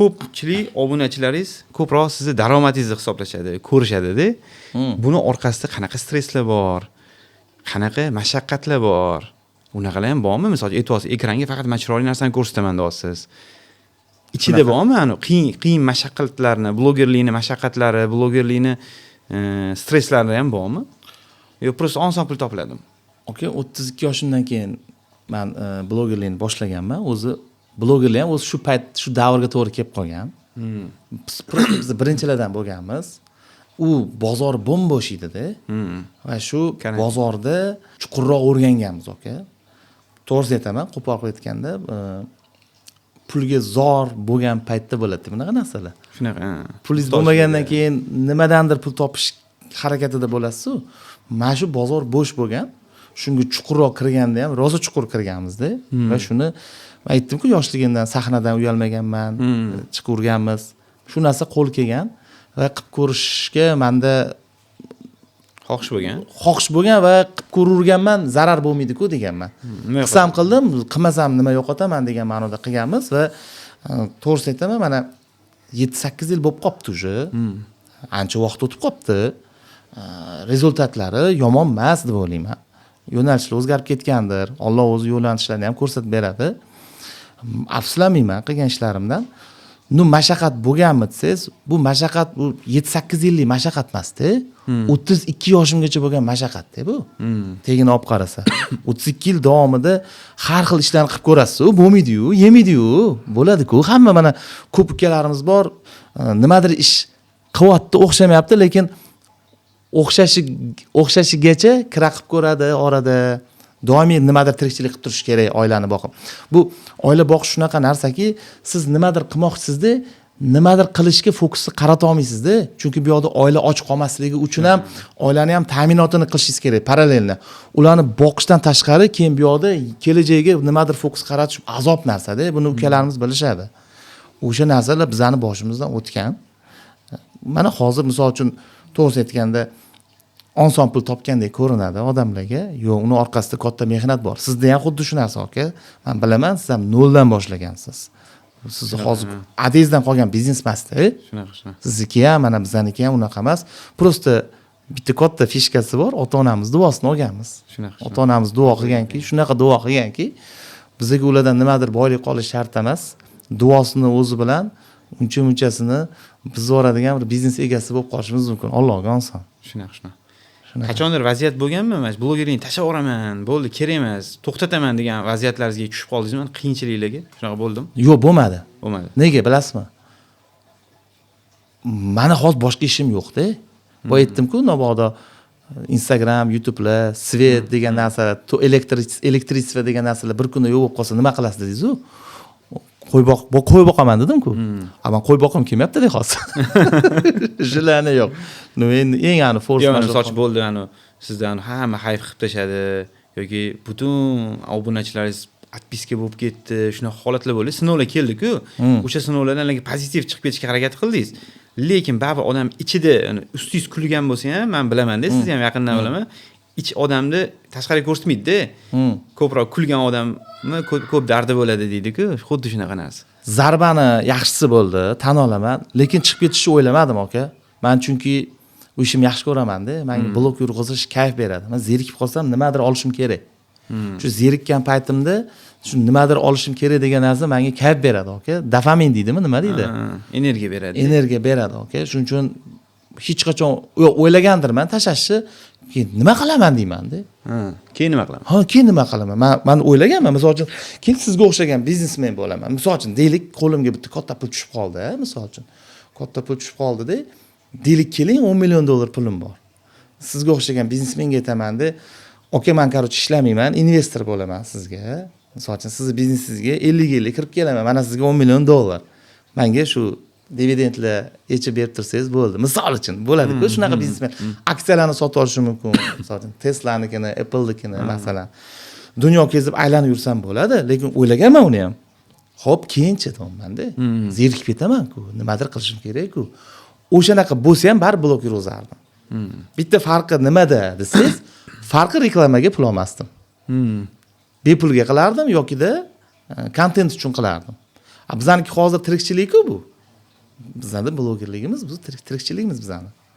Ko'pchilik obunachilaringiz ko'proq sizni daromadingizni hisoblashadi, ko'rishadida. Buni orqasida qanaqa stresslar bor, qanaqa mashaqqatlar bor, unaqalar ham bormi? Misol uchun, aytyapsiz, ekranga faqat man chiroyli narsani ko'rsataman, deyapsiz. Ichida bormi ani qiyin qiyin mashaqqatlarni, blogerlikni mashaqqatlari, blogerlikni stresslari ham bormi yo просто oson pul topiladimi? Aka, 32 yoshimdan keyin man blogerlikni boshlaganman. O'zi blogerlik ham o'zi shu payt, shu davrga to'g'ri kelib qolgan. Biz просто biz birinchilardan bo'lganmiz. U bozor bo'm bo'sh edida va shu Karantin. bozorda chuqurroq o'rganganmiz, aka. To'g'risini aytaman, qo'pol qilib aytganda, pulga zor bo'lgan paytda bo'ladi bunaqa narsalar. Shunaqa, ha. Pulingiz bo'lmagandan keyin nimadandir pul topish harakatida bo'lasizu. Mana shu bozor bo'sh bo'lgan, shunga chuqurroq kirganda ham rosa chuqur kirganmizda. Va shuni man aytdimku, yoshligimdan sahnadan uyalmaganman, chiqaverganmiz. Shu narsa qo'l kelgan va qilib ko'rishga manda xohish bo'lgan. Xohish bo'lgan va qilib ko'raverganman, zarar bo'lmaydiku deganman. Nima? Qilsam qildim, qilmasam nima yo'qotaman degan ma'noda qilganmiz. Va to'g'risini aytaman, mana 7-8 yil bo'lib qolibdi уже, ancha vaqt o'tib qolibdi. Результат lari yomon emas deb o'ylayman. Yo'nalishlar o'zgarib ketgandir, Olloh o'zi yo'nalishlarni ham ko'rsatib beradi. Afsuslanmayman qilgan ishlarimdan. Ну, mashaqqat bo'lganmi desangiz, bu mashaqqat, bu 7-8 yillik mashaqqat emasda, 32 yoshimgacha bo'lgan mashaqqatda bu. Tagini olib qarasa, 32 yil davomida har xil ishlarni qilib ko'rasizu, bo'lmaydiyu, yemaydiyu. Bo'ladiku, hamma, mana ko'p ukalarimiz bor, nimadir ish qilyapti, o'xshamayapti, lekin o'xshashigacha kira qilib ko'radi. Orada doimiy nimadir tirikchilik qilib turish kerak, oilani boqib. Bu oila boqish shunaqa narsaki, siz nimadir qilmoqchisizda, nimadir qilishga fokusni qarata olmaysizda, chunki bu yoqda oila och qolmasligi uchun ham oilani ham ta'minotini qilishingiz kerak параллельно. Ularni boqishdan tashqari keyin bu yoqda kelajagiga nimadir fokus qaratish azob narsada. Buni ukalarimiz bilishadi. O'sha narsalar bizani boshimizdan o'tgan. Mana hozir, misol uchun, to'g'risini aytganda, oson pul topgandek ko'rinadi odamlarga. Yo'q, uni orqasida katta mehnat bor. Sizda ham xuddi shu narsa, aka, man bilaman, siz ham noldan boshlagansiz. Sizni hozir adangizdan qolgan biznes emasda. Shunaqa, shunaqa. Sizniki ham, mana bizaniki ham unaqa emas. Просто bitta katta фишка si bor: ota onamiz duosini olganmiz. Shunaqa, shunaqa. Ota onamiz duo qilganki, shunaqa duo qilganki, bizaga ulardan nimadir boylik qolish shart emas, duosini o'zi bilan uncha munchasini biz yuboradigan bir biznes egasi bo'lib qolishimiz mumkin, Allohga oson. Shunaqa, shunaqa. Qachondir vaziyat bo'lganmi, mana shu blogerlikni tashlab yuboraman, bo'ldi, kerak emas, to'xtataman degan vaziyatlaringizga tushib qoldingizmi, qiyinchiliklarga? Shunaqa bo'ldimi? Yo'q, bo'lmadi. Bo'lmadi. Nega bilasizmi? Mani hozir boshqa ishim yo'qda. Boya aytdimku, mabodo Instagram, YouTubelar, свет degan narsalar, электричество degan narsalar bir kunda yo'q bo'lib qolsa, nima qilasiz dedingizu. Qo'y boq, qo'y boqaman dedimku. A man qo'y boqim kelmayaptida hozir, желание yo'q. Ну, endi eng ani форс Yo'q, misol uchun, bo'ldi, ani sizdan hamma хайп qilib tashladi yoki butun obunachilaringiz отписка bo'lib ketdi, shunaqa holatlar bo'ldi, sinovlar keldiku. O'sha sinovlardan lekin pozitiv chiqib ketishga harakat qildingiz. Lekin baribir odam ichida, yani ustingiz kulgan bo'lsa ham, man bilamanda, sizni ham yaqindan bilaman, ich odamni tashqariga ko'rsatmaydida. Ko'proq kulgan odamni ko'p, ko'p dardi bo'ladi deydiku, xuddi shunaqa narsa. Zarbani yaxshisi bo'ldi, tan olaman, lekin chiqib ketishni o'ylamadim, aka, man. Chunki u ishimni yaxshi ko'ramanda, manga blog yurg'izish kayf beradi. Man zerikib qolsam, nimadir olishim kerak. Shu zerikkan paytimda shu nimadir olishim kerak degan narsa manga kayf beradi, aka. Dofamin deydimi, nima deydi? Ha, energiya beradi. Energiya beradi, aka. Shuning uchun hech qachon yo'q. O'ylagandirman tashlashni, keyin nima qilaman deymanda. Ha, keyin nima qilaman? Ha, keyin nima qilaman? Man o'ylaganman, misol uchun, keyin sizga o'xshagan biznesmen bo'laman, misol uchun, deylik, qo'limga bitta katta pul tushib qoldi, misol uchun, katta pul tushib qoldida, deylik, keling, 10 million dollar pulim bor, sizga o'xshagan biznesmenga aytamanda: "Aka, man, короче, ishlamayman, investor bo'laman sizga. Misol uchun, sizni biznesingizga 50-50 kirib kelaman. Mana sizga 10 million dollar, manga shu dividendlar yechib berib tursangiz bo'ldi", misol uchun. Bo'ladiku shunaqa biznesmen, aksiyalarni sotib olishi mumkin, misol uchun, Teslanikini, Applenikini, masalan. Dunyo kezib aylanib yursam bo'ladi. Lekin o'ylaganman uni ham, ho'p, keyinchi deyapmanda, zerikib ketamanku, nimadir qilishim kerakku. O'shanaqa bo'lsa ham, baribir blog yurg'izardim. Bitta farqi nimada desangiz, farqi reklamaga pul olmasdim, bepulga qilardim yokida kontent uchun qilardim. A bizaniki hozir tirikchilikku bu. Bizani blogerligimiz, biz tirikchiligimiz bizani.